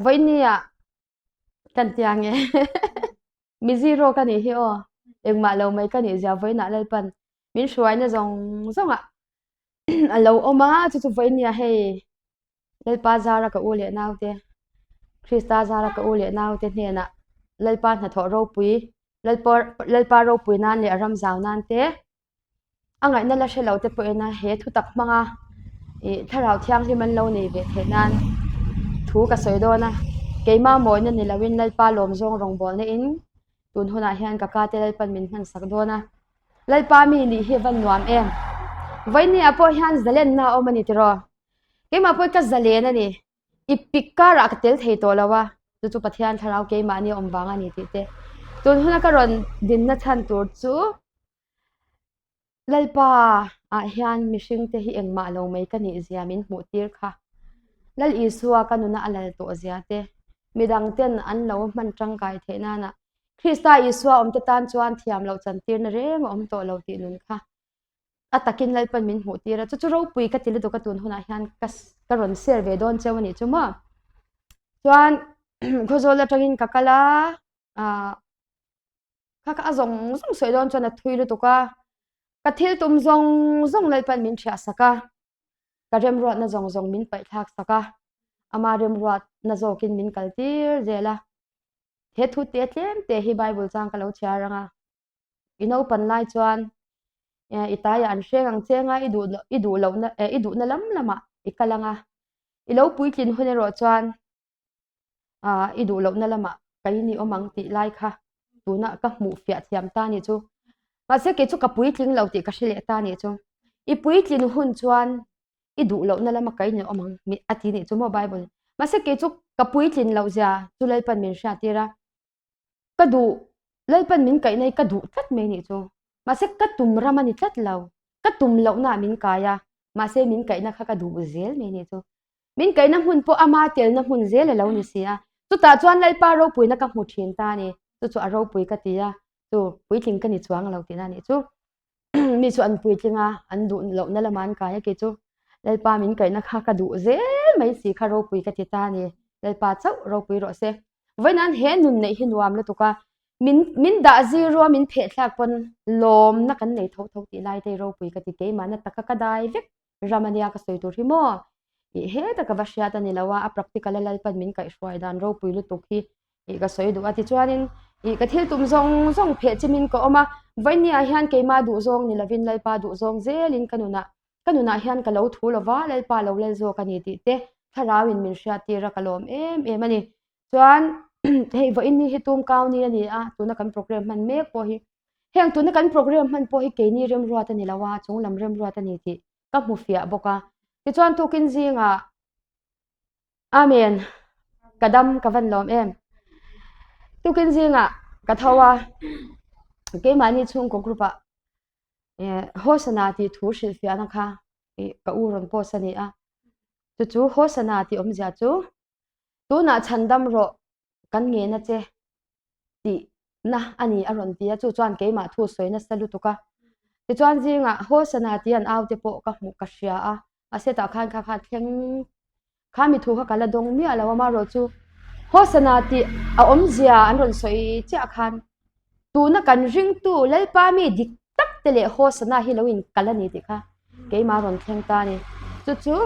Vawinia kan tia nge mi zero ka nih hi aw engmah lo mai ka nih zia vawiinah Lalpan min hruaina zawng zawngah a lo awm a chu chu vawinia hei Lalpa zara ka u leh naute Krista zara ka u leh naute hnenah Lalpa hnathawh ropui Lalpa ropui nan leh a ram zau nan te A ngaihna la hre lo te pawhin a he thutak hmanga ih thlarau thianghlim an lo nei ve theih nan thu ka sawi dawn a, keimah mawina ni loin Lalpa lawm zawng rawngbawlna in tun hunah hian ka ka te Lalpan min hman sak dawn a, Lalpa mi nih hi a van nuam em? Vawinia pawh hian zalenna a awm a ni tiraw? Keimah pawh hi ka zalen a ni. I pik karah ka tel thei tawh lo a, chu chu Pathian thlarau keimahni a awm vang a ni tih te. Tun huna ka rawn dinna chhan tur chu Lalpa ah hian mihring te hi engmah lo mai ka nih zia min hmuh tir kha. Lal Isua ka nuna a lal tawh zia te, midang ten an lo hman tangkai theih nana Krista Isua awm te tan chuan thiam loh chantirna reng a awm tawh lo tih nun kha a takin Lalpan min hmuh tir a, chu chu ropui ka ti lutuk a tun hunah hian ka ka rawn share ve dawn cheu a nih chu maw. Chuan Khawzawl atangin ka kal a, ah kha kha a zawng zawng sawi dawn chuan a thui lutuk a, ka thil tum zawng zawng Lalpan min thiah sak a, ka remruatna zawng zawng min paih thlak sak a, ama remruatna zawkin min kal tir zel a, he thu te tlem te hi Bible chang ka lo chhiar ang a, i naupan lai chuan i taiah an hreng ang che anga i duh i duh lohna i duhna lam lamah i kal ang a, i lo puitlin hun erawh chuan ah i duh lohna lamah kei ni awm ang tih lai kha tuna ka hmuh fiah thiam ta nih chu mahse kei chu ka puitling lo tih ka hre leh ta nih chu i puitlin hun chuan i duh lohna lama kei ni awm ang a ti nih chu maw bible mahse kei chu ka puitlin loh zia chu Lalpan min hriat tir a ka duh Lalpan min kaih na hi ka duh tlat mai nih chu mahse ka tum ram a ni tlat lo ka tum lohna ah min kai a mahse min kaihna kha ka duh zel mai nih chu Min kaihna hmun pawh ama telna hmun zel a lo ni si a. Chutah chuan Lalpa ropuina ka hmu thin ta a ni. Chu chu a ropui ka ti a, chu puitling ka ni chuang lo tihna a nih chu. Mi chu an puitling a, an duh lohna lamah an kai a kei chu Lalpa min kaihna kha ka duh zel mai si kha ropui ka ti ta a ni. Lalpa chauh ropui rawh se. Vawiin he nun neih hi nuam lutuk a, min min dah zir a min phehthlak pawn lawmna kan nei tho tho tih lai te hi ropui ka ti keimahna taka ka dai vek. ram ania ka sawi tur hi maw ih heta ka va hriat a ni lo a a practical a Lalpan min kaihhruai dan ropui lutuk hi ih ka sawi duh a tichuanin ih ka thil tum zawng zawng pheh chimin ka awm a vawinia hian keimah duh zawng ni lovin Lalpa duh zawng zelin ka nunah ka nunah hian ka lo thu lova Lalpa lo lal zawk a ni tih te thlarauin min hriat tir a ka lawm em em a ni chuan hei vawiin ni hi tum kau ni a ni a tuna kan program hman mek pawh hi Heng tuna kan program hman pawh hi keini remruat a ni lo a, chung lam remruat a ni tih ka hmu fiah bawk a. Tichuan tukin zingah Amen ka dam ka van lawm em. Tukin zingah ka tho a, keimahni chhungkaw group ah Hosana tih thu hrilhfiahna kha ka u rawn post a ni a. Chu chu Hosana tih awmzia chu tunah chhandam rawh kan ngen a che tih na a ni a rawn ti a chu chuan keimah thu sawi nasa lutuk a tichuan zingah Hosana tih an au te pawh ka hmuh ka hria a mahse tah khan kha kha thleng kha mi thu kha ka la dawng miah lo a amaherawh chu Hosana tih a awmzia an rawn sawi chiah khan tuna kan ringtu Lalpa mi dik tak te leh Hosana hi lo in kal a ni tih kha keimah rawn thleng ta a ni chu chu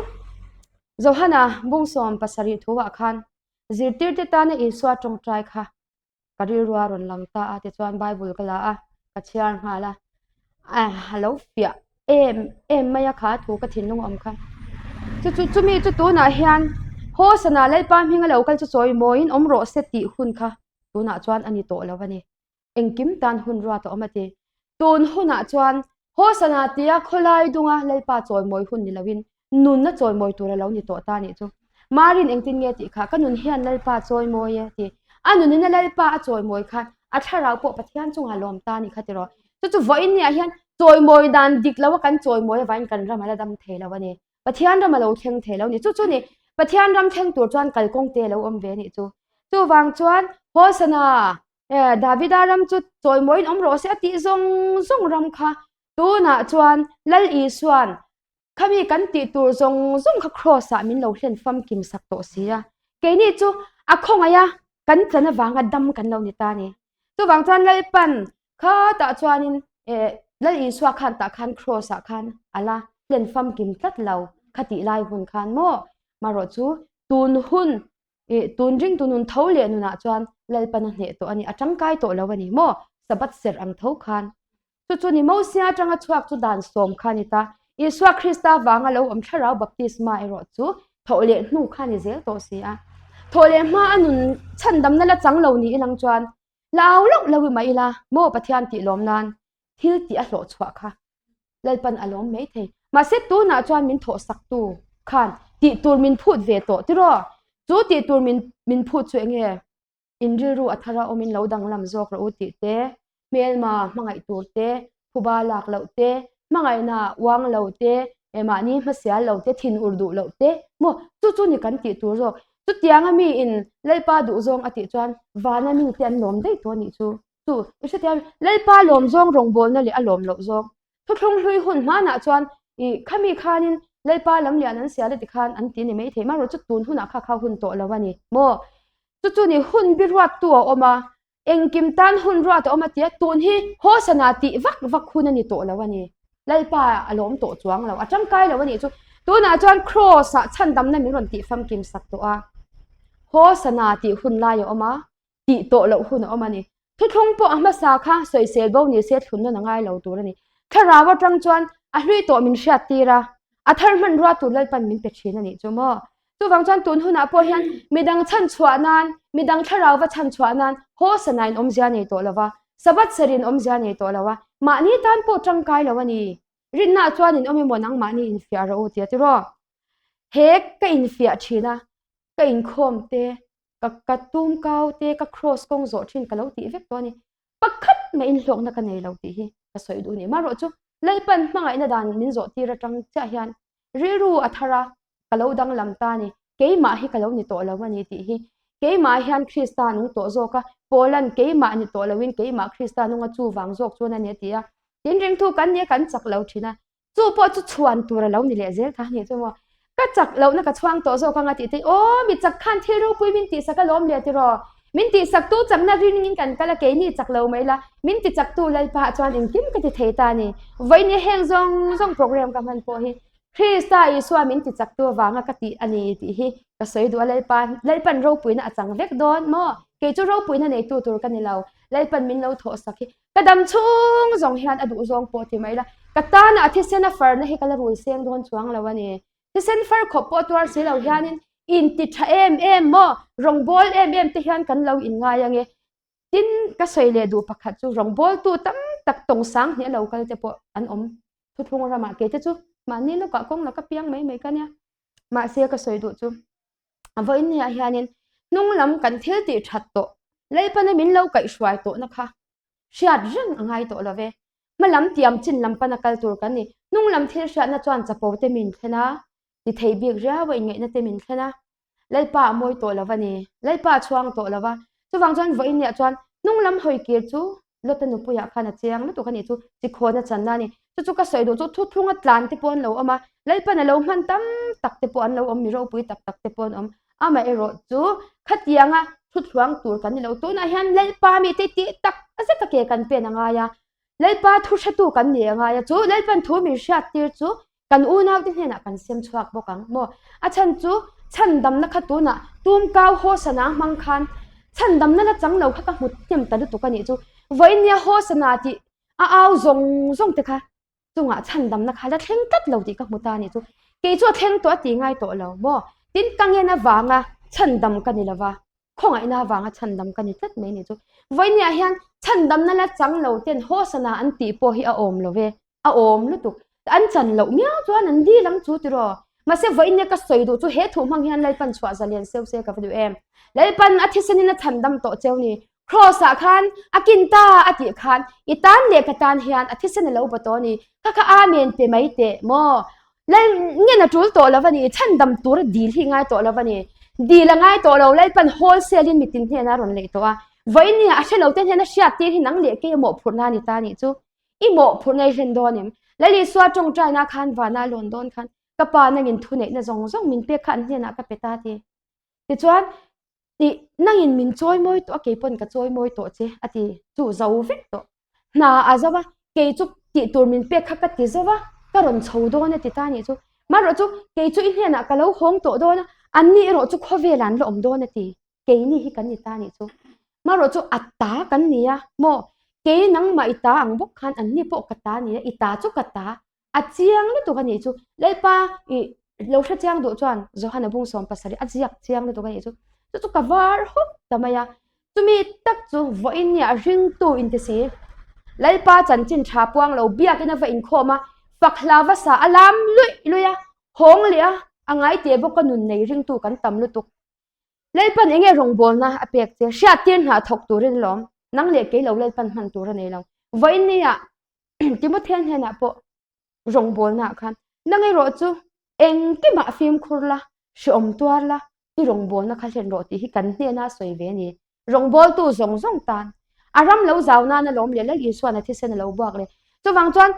Johana bungsawm pasarih thu ah khan Zirtirte tana Isua tawngtai kha ka rilru a rawn lang ta a, tichuan Bible ka la a, ka chhiar nghal a, a lo fiah em em mai a kha thu ka thinlung a awm kha. Chu chu chumi chu tunah hian Hosana Lalpa hminga lo kal chu chawimawiin awm rawh se tih hun kha tunah chuan a ni tawh lo a ni. Engkim tan hun ruat a awm a ti. Tun hunah chuan Hosana tia khawlai dunga Lalpa chawimawi hun ni loin nunna chawimawi tur a lo ni tawh ta nih chu. Marin engtin nge tih kha ka nun hian Lalpa chawimawi e ti. A nunina Lalpa a chawimawi khan a thlarau pawh Pathian chungah lawm ta nih kha tiraw. Chu chu vawiin niah hian chawimawi dan dik loa kan chawimawi avangin kan ram a la dam thei lo a ni. Pathian ram a lo thleng thei lo ni. Chu chu ni Pathian ram thleng tur chuan kalkawng te a lo awm ve nih chu. Chuvang chuan Hosana Davida ram chu chawimawiin awm rawh se a tih zawng zawng ram kha tunah chuan Lal Isuan khami kan tih tur zawng zawng kha cross ah min lo hlen famkim sak tawh si a. Keini chu a khawngaih a, kan tlan avanga dam kan lo ni ta a ni. Chuvang chuan Lalpan khatah chuanin eh Lal Isua khan tah khan cross ah khan a la hlen famkim tlat lo kha tih lai hun khan maw marawh chu tun hun ih tun ringtu nun tho leh nunah chuan Lalpan a hneh tawh a ni a tangkai tawh lo a ni maw Sabbath serh ang tho khan Chu chu ni Mosia atanga chhuak chu dan sawm kha a ni ta. Isua Krista vanga lo awm thlarau baptisma erawh chu thawh leh hnu kha a ni zel tawh si a. Thawh leh hma a nun chhandamna la chang lo ni ilang chuan lau loh lo i mah ila maw Pathian tih lawm nan thil tih a hlawh chhuah kha Lalpan a lawm mai thei. Mahse tunah chuan min thawh saktu khan tih tur min phut ve tawh tiraw? Chu tih tur min min phut chu enge? In rilru a thar a awmin lo danglam zawk rawh u tih te, hmelma hmangaih tur te, phuba lak loh te, hmangaihna uang lo te, eh mahni hmasial lo te, thin ur duh loh te, maw chu chu ni kan tih tur zawk. Chutianga miin Lalpa duh zawng a tih chuan vana mite an lawm daih tawh a nih chu. Chu i hrethiam Lalpa lawm zawng rawngbawlna leh a lawm loh zawng. Thuthlung hlui hun hmanah chuan i khami khanin Lalpa lam lian an sial a ti khan an ti ni maithei marawh chu tun hunah kha kha hun tawh lo a ni maw. Chu chu ni hun bi ruattu a awm a, engkim tan hun ruat a awm a tia tun hi Hosana tih vak vak hun a ni tawh lo a ni. Lalpa a lawm tawh chuang lo, a tangkai lo a nih chu. Tunah chuan Kraws ah chhandamna min rawn tih famkim sak tawh a, Hosana tih hun lai a awm a, tih tawh loh hun a awm a ni. Thuthlung pawh a hmasa kha sawisel bo ni se thlun nawn a ngai lo tur a ni. Thlarau atang chuan a hlui tawh min hriat tir a, a thar hmanrua tur Lalpan min pe thin a nih chu maw. Chuvang chuan tun hunah pawh hian midang chhan chhuah nan, midang thlarau va chhan chhuah nan Hosana in awmzia nei tawh lo va, Sabbath serh in awmzia nei tawh lo a, mahni tan pawh tangkai lo a ni. Rinna chuan in awm emaw nangmahni infiah rawh u tia tiraw. He ka infiah thin a, ka inkhawm te, ka ka tum kau te ka cross kawng zawh thin ka lo tih vek tawh a ni pakhat mah in hlawkna ka nei lo tih hi ka sawi duh a ni marawh chu Lalpan hmangaihna dan min zawh tir atang chiah hian rilru a thar a ka lo danglam ta a ni keimah hi ka lo ni tawh lo a ni tih hi keimah hian Krista nung tawh zawk a Paulan keimah ni tawh loin keimah Krista nunga chu vang zawk chuan a ni a ti a tin ringthu kan nia kan chak lo thin a Chu pawh chu chhuan tur a lo ni leh zel ta a nih chu maw. Ka chak lohna ka chhuang tawh zawk anga tih te aw mi chak khan thil ropui min tihsak alawm le tiraw. Min tihsak tu chakna ringin kan kal a keini chak lo mai la, min ti chak tu Lalpa ah chuan engkim ka ti thei ta a ni. Vawiin heng zawng zawng program ka hman pawh hi Krista Isua min ti chak tu avanga ka tih a ni tih hi ka sawi duh a Lalpa Lalpan ropuina a chang vek dawn maw. Kei chu ropuina neitu tur ka ni lo. Lalpan min lo thawhsak hi Ka dam chhung zawng hian a duh zawng pawh ti mai la, ka tana a thisen a farna hi ka la rul seng dawn chuang lo a ni. Thisen far khawp pawh tuar si lo hianin inti tha em em maw, rawngbâwl em em te hian kan lo inngai ang e. Tin, ka sawi leh duh pakhat chu rawngbâwltu tam tak tawng sang hnih a lo kal te pawh an awm thuthlung ramah kei te chu mahni lawkah kawng la ka piang mai mai ka nia. Mahse ka sawi duh chu a vawiin niah hianin hnung lam kan thil tih that tawh Lalpana min lo kaihhruai tawhna kha hriat reng a ngai tawh lo ve. Hma lam tiam chin lam pana kal tur kan ni. Hnung lam thil hriatna chuan chapo te min thlen a, ti thei bik riau a inngaihna te min thlen a. Lalpa a mawi tawh lo a ni. Lalpa a chhuang tawh lo va. Chuvang chuan vawiin niah chuan hnung lam hawi kir chu Lota nupuiah khan a chiang lutuk a nih chu chikhawn a channa a ni. Chu chu ka sawi duh chu thuthlunga tlan te pawh an lo awm a, Lalpan a lo hman tam tak te pawh an lo awm, mi ropui tak tak te pawh an awm. Amaherawh chu khatianga thuthluang tur kan ni lo. Tunah hian Lalpa mite tih tak zet a ke kan pen a ngai a, Lalpa thu hretu kan ni a ngai a, chu Lalpan thu min hriattir chu kan unaute hnenah kan sem chhuak bawk ang maw? A chhan chu chhandamna kha tunah tumkau Hosana hmang khan chhandamna la chang lo kha ka hmu hnem ta lutuk a nih chu. Vawinia Hosana tih a au zawng zawng te kha chungah chhandamna kha la thleng tlat lo tih ka hmu ta a nih chu. Kei chu a thleng tawh a ti ngai tawh lo maw? Tin, ka ngen avanga chhandam ka ni lo va, khawngaihna avanga chhandam ka ni tlat mai a nih chu. Vawinia hian chhandamna la chang lo ten Hosana an tih pawh hi a awm lo ve. a awm lutuk an chan loh miau chuan an dil ang chu tiraw mahse vawiin nia ka sawi duh chu he thu hmang hian Lalpan chhuah zalian seu se ka va duh em Lalpan a thisen in a chhan dam tawh cheu ni cross ah khan a kin ta a tih khan i tan leh ka tan hian a thisen a lo ba tawh ni kha kha amen pe mai teh maw Lal ngen a tul tawh lo a ni chhan dam tur a dil hi ngai tawh lo a ni dil a ngai tawh lo Lalpan wholesale in mitin hnenah a rawn lei tawh a vawiin nia a hre lo te hnena hriat tir hi nang leh kei a mawhphurhna a ni ta nih chu I mawhphurhna i hlen dawn em? Lal Isua tawngtaina khan vana a lawn dawn khan ka pa nangin thuneihna zawng zawng min pek kha an hnenah ka pe ta ti. Tichuan, ih, nangin min chawi mawi tawh a, kei pawn ka chawi mawi tawh che, a ti chu zo vek tawh. Hna a zo a, kei chu tih tur min pek kha ka ti zo a, ka rawn chho dawn a ti ta nih chu. Marawh chu kei chu i hnenah ka lo hawng tawh dawn a, anni erawh chu khawvelah an la awm dawn a ti. Keini hi kan ni ta nih chu. Marawh chu a ta kan ni a, maw? Kei nangmah i ta ang bawk khan anni pawh ka ta ni a, i ta chu ka ta. A chiang lutuk a nih chu. Lalpa i lo hre chiang duh chuan Johana bung 70 a ziak chiang lutuk a nih chu. Chu chu ka var hawk ta mai a. Chumi tak chu vawiin nia ringtu inti si. Lalpa chanchin tha puang lo biakin a va inkhawm a, fak hla va sa a lam luih luih a, hawng leh a, a ngai teh bawk a nun nei ringtu kan tam lutuk. Lalpan enge rawngbawlna a pek che? Hriattir hna thawk turin lawm. Nang leh kei lo Lalpan hman tur a nei lo. Vawiin nia Timothea hnenah pawh rawngbawlnaah khan nang erawh chu engkimah fimkhur la, hreawm tuar la, i rawngbawlna kha hlen rawh tih hi kan hnena sawi ve a ni. Rawngbawltu zawng zawng tan a ram lo zau nana lawm leh Lal Isuan a thisen a lo buak leh. Chuvang chuan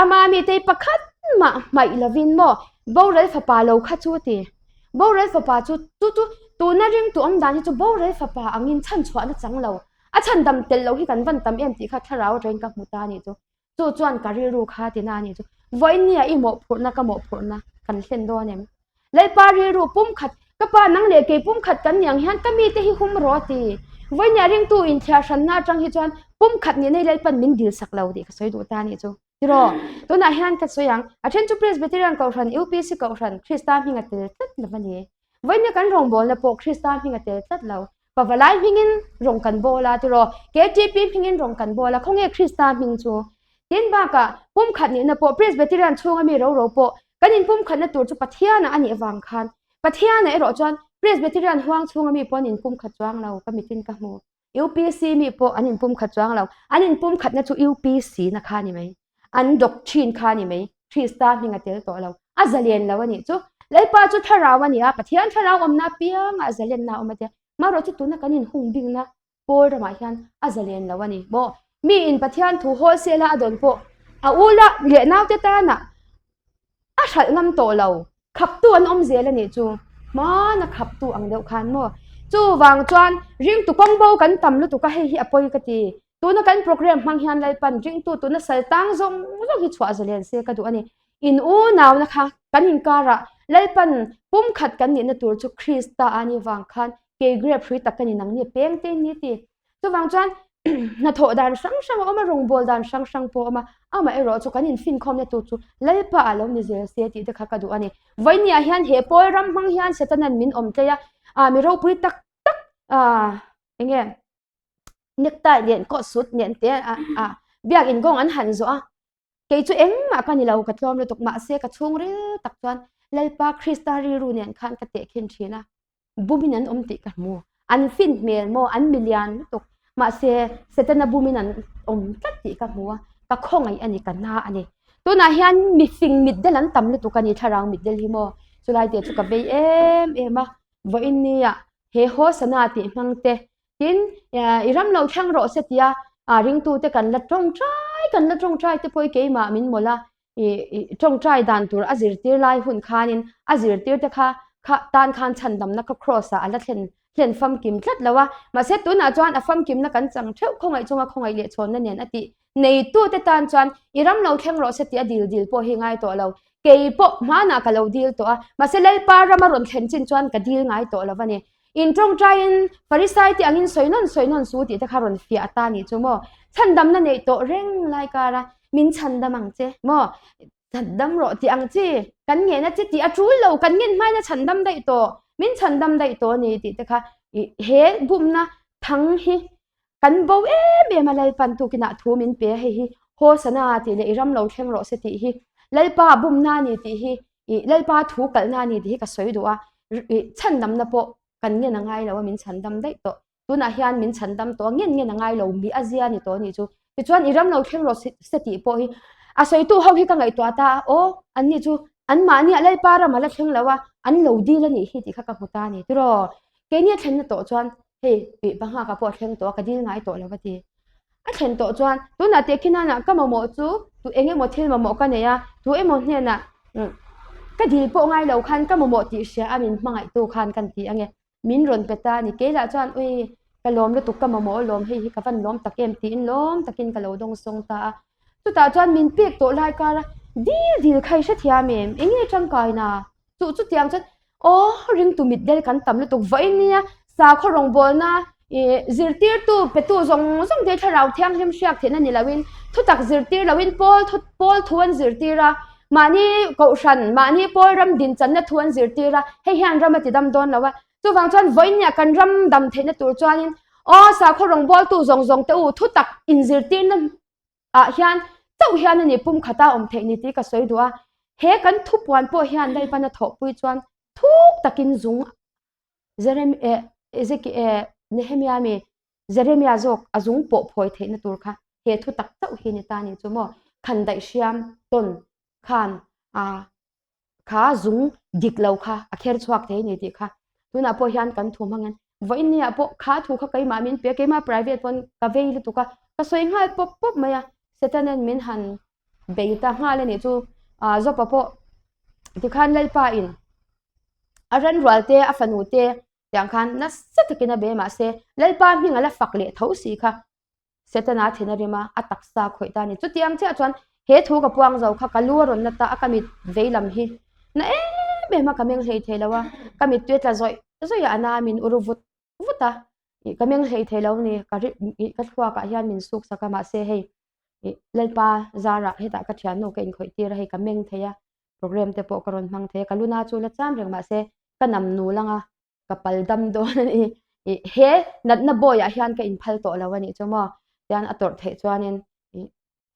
ama mite hi pakhat mah hmaih lovin maw boral fapa lo kha chu a ti. Boral fapa chu chu chu tuna ringtu awm dan hi chu boral fapa angin chhanchhuahna chang lo. A chhandam tel lo hi kan van tam em tih kha thlarau atangin ka hmu ta a nih chu. Chu chuan ka rilru kha ti na a nih chu. Vawiin nia i mawhphurhna ka mawhphurhna kan hlen dawn em? Lalpa rilru pumkhat, ka pa nang leh kei pumkhat kan ni ang hian ka mite hi hum rawh a ti. Vawiin nia ringtu inthiar hranna atang hi chuan pumkhat nihna hi Lalpan min dil sak lo tih ka sawi duh ta a nih chu. Tiraw? Tunah hian ka sawi ang, a then chu Presbyterian Kohhran, UPC Kohhran, Krista hming a tel tlat lo a ni. Vawiin nia kan rawngbawlna pawh Krista hming a tel tlat lo. Pavalai hmingin rawng kan bawl a tiraw? KTP hmingin rawng kan bawl a, khawnge Krista hming chu? Tin bakah pumkhat nihna pawh Presbyterian chhunga mi ro ro pawh kan inpumkhatna tur chu Pathianah a nih avang khan Pathianah erawh chuan Presbyterian huang chhunga mi pawh an inpumkhat chuang lo ka mitin ka hmu. UPC mi pawh an inpumkhat chuang lo. An inpumkhatna chu UPC na kha a ni mai. An doctrine kha a ni mai. Krista hming a tel tawh lo. A zalen lo a nih chu. Lalpa chu thlarau a ni a, Pathian thlarau awmna apiangah zalenna a awm a tia. Marawh chu tuna kan inhung bingna pawl ramah hian a zalen lo a ni maw? Miin Pathian thu wholesale-a a dawn pawh a u la leh naute tana a hralh ngam tawh lo. Khaptu an awm zel a nih chu. Hmana khaptu ang deuh khan maw? Chuvang chuan ringtu kawng bo kan tam lutuk a, hei hi a pawi ka ti. Tuna kan program hmang hian Lalpan ringtu tuna sal tang zawng zawng hi chhuah zalen se ka duh a ni. In unauna kha kan inkarah Lalpan pumkhat kan nihna tur chu Krista a nih vang khan kei grape hrui tak ka ni nang ni peng te ni ti. Chuvang chuan hnathawh dan hrang hrang a awm a, rawngbâwl dan hrang hrang pawh a awm a, amaherawh chu kan infinkhawmna tur chu Lalpa ah lo ni zel se tih te kha ka duh a ni. Vawinia hian he pawl ram hmang hian Setanan min awm tlei a, ah mi ropui tak tak ah eng nge necktie nen coat suit nen te a a biak inkawng an han zawh a, kei chu engmah ka ni lo ka tlawm lutuk mahse ka chhungril tak chuan Lalpa Krista rilru nen khan ka tehkhin thin a. Bumin an awm tih ka hmu. An fin hmel maw, an milian lutuk. Mahse, Setana bumin an awm tlat tih ka hmu a, ka khawngaih a ni, ka na a ni. Tunah hian mifing mitdel an tam lutuk a ni, thlarau mitdel hi maw. Chulai te chu ka vei em em a, vawiin nia he Hosana tih hmang te, tin i ram lo thleng rawh se tia ringtute kan la tawngtai, kan la tawngtai te pawh hi keimah min mawlh a, i tawngtai dan tur a zirtir lai hun khanin a zirtir te kha kha tan khan chhandamna kha cross ah a la thlen thlen famkim tlat lo a, mahse tunah chuan a famkimna kan chang theuh khawngaih chunga khawngaih leh chhawnna nen a tih neitu te tan chuan i ram lo thleng rawh se tih a dil dil pawh hi ngai tawh lo, kei pawh hmanah ka lo dil tawh a, mahse Lalpa rama rawn thlen chin chuan ka dil ngai tawh lo a ni. In tawngtaiin Farisai te angin sawi nawn sawi nawn su tih te kha rawn fiah ta nih chu maw? Chhandamna neih tawh reng lai kara min chhandam ang che maw? Chhandam rawh tih ang chi kan ngen a che tih a tul lo kan ngen hmain a chhandam daih tawh min chhandam daih tawh a ni tih te kha he bumna thang hi kan bo em em a Lalpan tukinah thu min pe a hei hi Hosana tih leh i ram lo thleng rawh se tih hi Lalpa bumna a ni tih hi i Lalpa thu kalhna a ni tih hi ka sawi duh a i chhandamna pawh kan ngen a ngai lo a min chhandam daih tawh tunah hian min chhandam tawh a ngen ngen a ngai lo mi a zia a ni tawh a nih chu tichuan i ram lo thleng rawh se tih pawh hi a sawitu ho hi ka ngaihtuah ta a aw anni chu anmahniah Lalpa ram a la thleng lo a an lo dil a nih hi tih kha ka hmu ta a ni tiraw keini a thlenna tawh chuan hei tih panghaka pawh a thleng tawh a ka dil ngai tawh lo a ti. A thlen tawh chuan tunah teh khi nana ka mamawh chu tu eng emaw thil mamawh ka nei a, tu emaw hnenah ka dil pawh ngai lo khan ka mamawh tih hria a min hmangaihtu khan kan ti ange. Min rawn pe ta a ni. Kei lah chuan, Ui, ka lawm lutuk, ka mamawh alawm, hei hi ka van lawm tak em? tiin lawm takin ka lo dawngsawng ta a. Chutah chuan min pek tawh lai kara dil dil kha i hrethiam em? Eng nge tangkaina? Chu chutiang chuan, Aw, ringtu mitdel kan tam lutuk vawiin nia, sakhaw rawngbawlna ih zirtirtu petu zawng zawng te thlarau thianghlim hriak theihna ni loin thutak zirtir loin pawl thu pawl thu an zirtir a, mahni kohhran, mahni pawl ram dinchanna thu an zirtir a, hei hian ram a ti dam dawn lo a. Chuvang chuan vawiin kan ram dam theihna tur chuanin aw sakhaw rawngbawltu zawng zawng te u thutak inzirtirna ah hian chauh hian a ni pumkhata awm theih ni tih ka sawi duh a, he kan thupuan pawh hian Lalpan a thawhpui chuan thuk takin zung Jerem eh Ezeki eh Nehemia mi Jeremia zawk a zung pawh phawi theihna tur kha he thu tak chauh hi ni ta ni chu maw khandaih hriam tawn khan a kha zung dik lo kha a kher chhuak thei ni tih kha tunah pawh hian kan thu hmang in vawiin ni ah pawh kha thu kha keimah min pe a keimah private pawn ka vei lutuk a ka sawi nghal pawp pawp mai a Satan-a'n min han bei ta nghal a nih chu ah Jopa pawh tikhan Lalpa in a ranrual te a fanu te tiang khan nasa takin a be mahse Lalpa hming a la fak leh tho si kha. Setana thin a rim a, a taksa khawih ta a ni. Chutiang chiah chuan he thu ka puang zo kha ka lu a rawn na ta a, ka mit vei lam hi na em em a, ka meng hlei thei lo a, ka mittui a tla zawih zawih a, a na min ur vut vut a, ih ka meng hlei thei lo a ni, ka ri ih ka thluakah hian min suk sak a, mahse hei ih Lalpa zarah hetah ka thiannu ka inkhawih tir a, hei ka meng thei a, program te pawh ka rawn hmang thei a, ka luna chu la cham reng mahse ka nam nul ang a. ka pal dam dawn a ni ih he natna bawi ah hian ka inphal tawh lo a nih chu maw tian a tawrh theih chuanin ih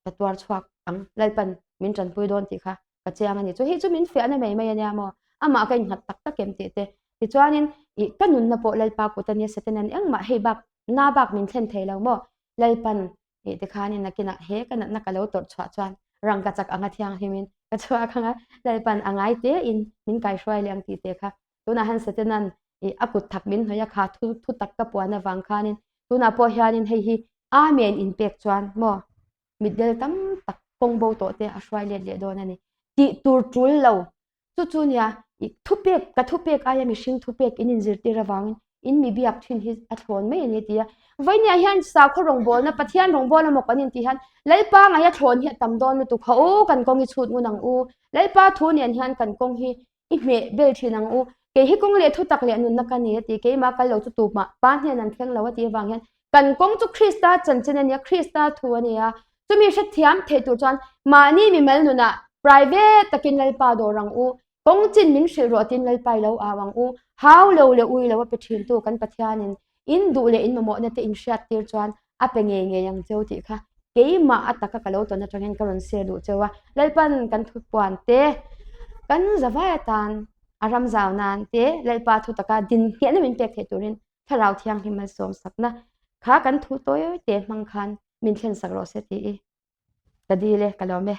ka tuar chhuak ang Lalpan min tanpui dawn tih kha ka chiang a ni chu hei chu min fiahna mai mai a nia maw amah ka innghat tak tak em tih te tichuanin ih ka nunna pawh Lalpa kut a nia Satan-a'n engmah hei bak na bak min thlen thei lo maw Lalpan Tih te khanin nakinah he ka natna ka lo tawrh chhuah chuan rangka chak anga thianghlimin ka chhuak anga Lalpan a ngai tein min kaihruai leh ang tih te kha tunah hian Satanan ih a kut thak min hnawih a kha thu thu tak ka puan avang khanin tunah pawh hianin hei hi Amen inpek chuan maw mitdel tam tak kawng bo tawh te a hruai let leh dawn a ni tih tur tul lo Chu chu nia, i thupek, ka thupek aia mihring thupek in inzirtir avangin in mi biak thin hi a thlawn mai a ni ti a. Vawinia hian sakhaw rawngbawlna, Pathian rawngbawlna maw kan intih hian Lalpa ngaia thlawn hi a tam dawn lutuk kha u, kan kawng i chhut ngun ang u. Lalpa thu nen hian kan kawng hi i hmeh bel thin ang u. Kei hi kawng leh thutak leh nunna ka ni a ti, keimah kal lo chu tumah Pa hnen an thleng lo a tih avang hian kan kawng chu Krista chanchin a ni a, Krista thu a ni a. Chumi hrethiam theih tur chuan mahni mimal nunah private takin Lalpa dawr ang u, kawng chin min hrilh rawh tiin Lalpa i lo au ang u, hau lo leh ui lo a pe thintu kan Pathianin in duh leh in mamawhna te in hriat tir chuan a pe ngei ngei ang cheu tih kha keimah a taka ka lo tawn atangin ka rawn share duh cheu a. Lalpan kan thupuan te kan zavai atan a ram zau nan te Lalpa thu taka dinhniahna min pek theih turin Thlarau Thianghlim malsawm sakna kha kan thu tawi te hmang khan min thlen sak rawh se tih i ka dil e, ka lawm e.